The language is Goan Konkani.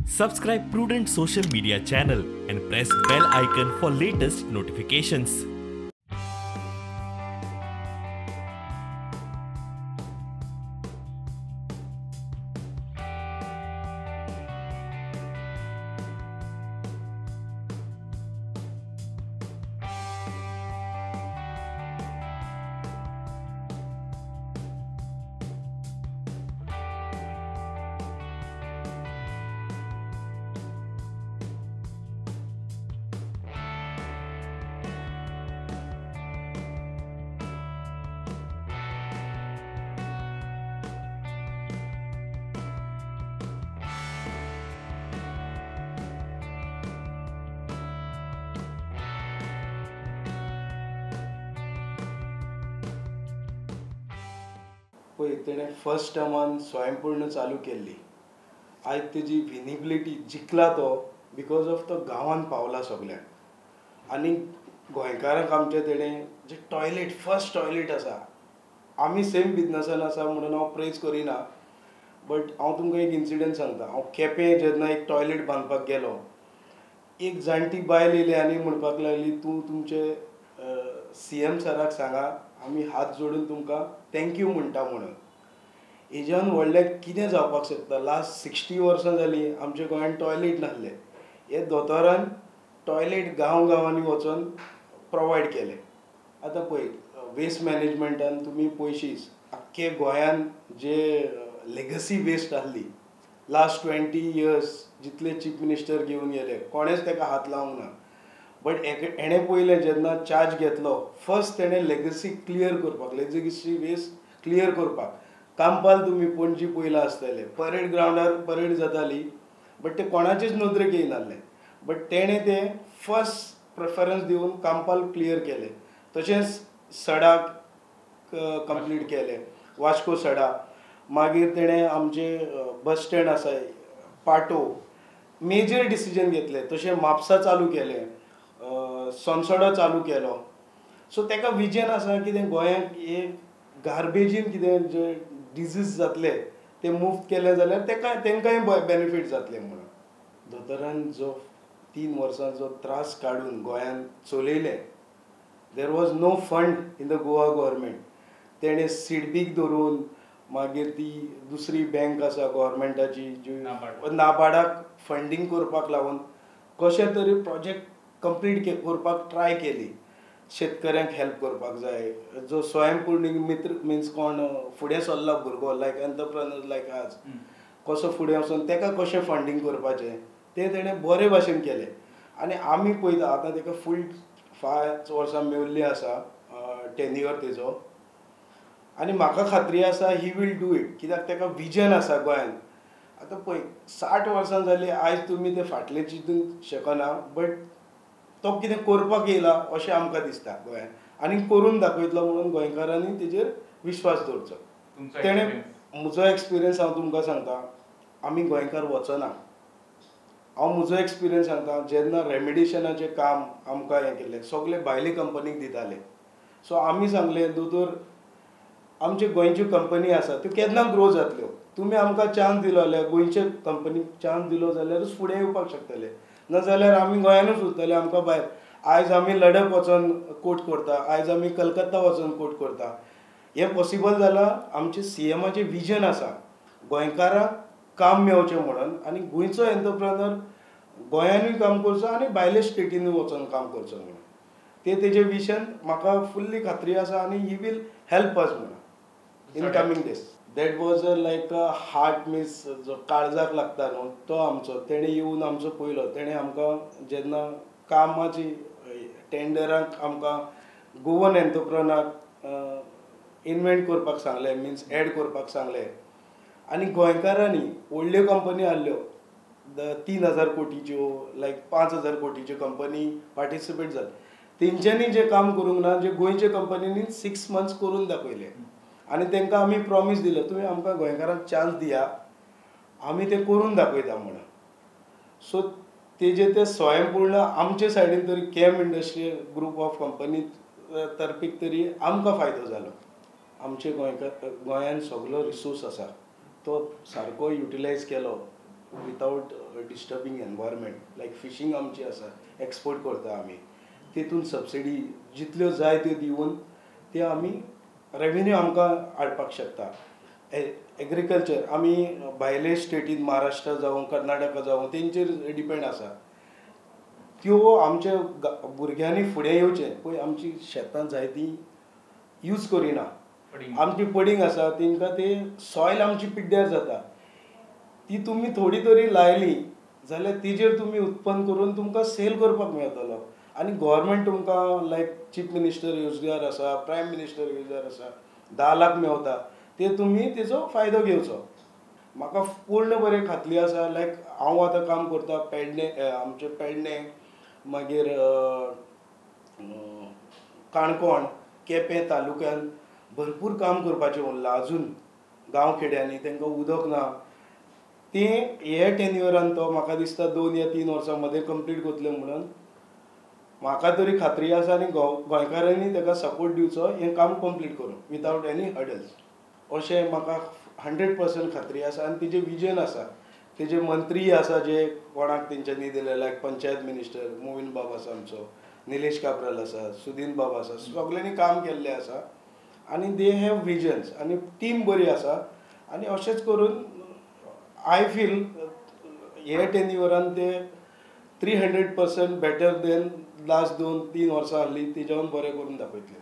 Subscribe Prudent Social Media channel and press bell icon for latest notifications. पळय तेणें फर्स्ट टर्मान स्वयंपूर्ण चालू केल्ली. आयज तेजी विनिबिलिटी जिखला तो because of तो गांवान पावला सगळ्याक. आनी गोंयकारांक आमच्या तेणें जे टॉयलेट फर्स्ट टॉयलेट आसा, आमी सेम बिजनसान आसा म्हणून हांव प्रेज करिना, बट हांव तुमकां एक इन्सिडंट सांगता. हांव केपें जेन्ना एक टॉयलेट बांदपाक गेलो, एक जाणटी बायल येयली आनी म्हणपाक लागली, तूं तुमचे सी एम सराक सांगा आमी हात जोडून तुमकां thank you म्हणटा म्हणून. हेज्यान व्हडलें कितें जावपाक शकता? लास्ट 60 वर्सां जालीं आमच्या गोंयांत टॉयलेट नासले. हे दोतोरान टॉयलेट गांव गांवांनी वचोन प्रोवायड केले. आतां पळय वेस्ट मॅनेजमेंटान तुमी पयशीच आख्खे गोंयान जे लेगसी वेस्ट आहली लास्ट 20 इयर्स जितले चीफ मिनिस्टर घेवन गेले कोणेच ताका हात लावंक ना. बट हेणें पयलें जेन्ना चार्ज घेतलो फर्स्ट तेणें लेगसी क्लियर करपाक, लेगसी वेस्ट क्लियर करपाक. कांपाल तुमी पणजी पयलां आसतलें, परेड ग्रावंडार परेड जाताली, बट ते कोणाचेच नदरेक येयनासलें. बट तेणें तें फर्स्ट प्रेफरन्स दिवन कांपाल क्लियर केलें. तशेंच सडा कंप्लीट केलें, वास्को सडा. मागीर तेणें आमचे बस स्टँड आसा पाटो मेजर डिसिजन घेतलें. तशें म्हापसा चालू केलें, सोनसडो चालू केलो. सो ताका विजन आसा कितें गोंयांक एक गार्बेजीन कितें जे डिजीज जातले ते मुफ्त केले जाल्यार ताका तांकांय बेनिफीट जातलें म्हणून. दोतोरान जो 3 वर्सां जो त्रास काडून गोंयांत चलयलें, there was no fund in the Goa government. तेणें सिडबीक धरून मागीर ती दुसरी बँक आसा गव्हर्मेंटाची जी नाबार्डाक फंडींग करपाक लागून कशें तरी प्रोजेक्ट कंप्लीट करपाक ट्राय केली. शेतकऱ्यांक हेल्प करपाक जाय, जो स्वयंपूर्ण मित्र मिन्स कोण फुडें सरला भुरगो लायक एंटरप्रेनर लायक आज कसो फुडें वचून ताका कशें फंडींग करपाचें तें तेणें बरे भाशेन केलें. आनी आमी पळयता आतां ताका फूल 5 वर्सां मेवल्लीं आसा टेन्युअर तेजो. आनी म्हाका खात्री आसा he will do it, कित्याक ताका विजन आसा गोंयांत. आतां पळय 60 वर्सां जालीं आयज तुमी ते फाटलें चिंतूंक शकना, बट तो कितें करपाक येयला अशें आमकां दिसता गोंयांत, आनी करून दाखयतलो म्हणून गोंयकारांनी तेजेर विश्वास दवरचो. तेणें म्हजो एक्सपिरियन्स हांव तुमकां सांगता, आमी गोंयकार वचना. हांव म्हजो एक्सपिरियन्स सांगता, जेन्ना रेमिडिएशनाचें काम आमकां हें केल्लें सगळे भायले कंपनीक दिताले. सो आमी सांगलें दोतोर आमच्यो गोंयच्यो कंपनी आसा त्यो केन्ना ग्रो जातल्यो, तुमी आमकां चान्स दिलो जाल्यार गोंयचे कंपनीक चान्स दिलो जाल्यारूच फुडें येवपाक शकतले, नाजाल्यार आमी गोंयानूच उरतले. आमकां भायर आयज आमी लडक वचोन कोट करता, आयज आमी कलकत्ता वचोन कोट करता. हें पॉसिबल जालां आमचें सी एमाचें विजन आसा गोंयकारांक काम मेवचें म्हणून, आनी गोंयचो एंटरप्रेनर गोंयानूय काम करचो आनी भायले स्टेटीनूय वचोन काम करचो म्हणून ते तेजें विजन म्हाका फुल्ली खात्री आसा. आनी he will help अस म्हणून in coming days. That was a like a heart means जो काळजाक लागता न्हू तो आमचो. तेणें येवन आमचो पयलो, तेणें आमकां जेन्ना कामाची टेंडराक आमकां गोवन एंटरप्रेनराक इन्वेंट करपाक सांगलें, मिन्स एड करपाक सांगलें. आनी गोंयकारांनी व्हडल्यो कंपनी आहल्यो 3000 कोटीच्यो लायक 5000 कोटीच्यो कंपनी पार्टिसिपेट जाले. तेंच्यांनी जें काम करूंक ना जे गोंयच्या कंपनींनी 6 मंथ्स करून दाखयलें. आनी तांकां आमी प्रॉमीस दिलें तुमी आमकां गोंयकारांक चान्स दिया, आमी तें करून दाखयता म्हणून. सो तेजें तें स्वयंपूर्ण आमचे सायडीन तरी केम इंडस्ट्री ग्रूप ऑफ कंपनी तर्फीक तरी आमकां फायदो जालो. आमचे गोंयकार गोंयान सगलो रिसोर्स आसा तो सारको युटिलायज केलो without disturbing environment. Like fishing आमची आसा, एक्सपोर्ट करता आमी, तेतून सबसिडी जितल्यो जाय त्यो दिवन ते आमी रेवेन्यू आमकां हाडपाक शकता. एग्रीकल्चर आमी भायले स्टेटीन महाराष्ट्र जावं कर्नाटका जावं तेंचेर डिपेंड आसा. त्यो आमच्या भुरग्यांनी फुडें येवचें. पळय आमची शेतां जायतीं यूज करिना, आमची पडींग आसा, तेंकां ते सॉयल आमची पिड्ड्यार जाता. ती तुमी थोडी तरी लायली जाल्यार तेजेर तुमी उत्पन्न करून तुमकां सेल करपाक मेळटलो. आनी गव्हर्मेंट तुमकां लायक चीफ मिनिस्टर रोजगार आसा, प्रायम मिनिस्टर रोजगार आसा, 10 लाख मेवता, ते तुमी तेजो फायदो घेवचो. म्हाका पूर्ण बरें खात्री आसा. लायक हांव आतां काम करता पेडणे, आमचे पेडणे, मागीर काणकोण, केपें तालुक्यान भरपूर काम करपाचें उरलां अजून. गांव खेड्यांनी तांकां उदक ना, तें हे टेन्युअरान तो म्हाका दिसता 2 या 3 वर्सां मदें कंप्लीट करतले म्हणून म्हाका तरी खात्री आसा. आनी गोंयकारांनी ताका सपोर्ट दिवचो हें काम कंप्लीट करूंक विदावट एनी हडल्स, अशें म्हाका 100% खात्री आसा. आनी तेजें विजन आसा, तेजे मंत्री आसा जे कोणाक तेंच्यांनी दिले, लायक पंचायत मिनिस्टर मोविन बाब आसा आमचो, निलेश काब्राल आसा, सुदीन बाब आसा, सगल्यांनी काम केल्लें आसा आनी they have visions आनी टीम बरी आसा. आनी अशेंच करून I feel हे टेन्युअरान ते 300% बेटर देन लास्ट 2-3 वर्सां आहली तेज्याहून बरें करून दाखयतले.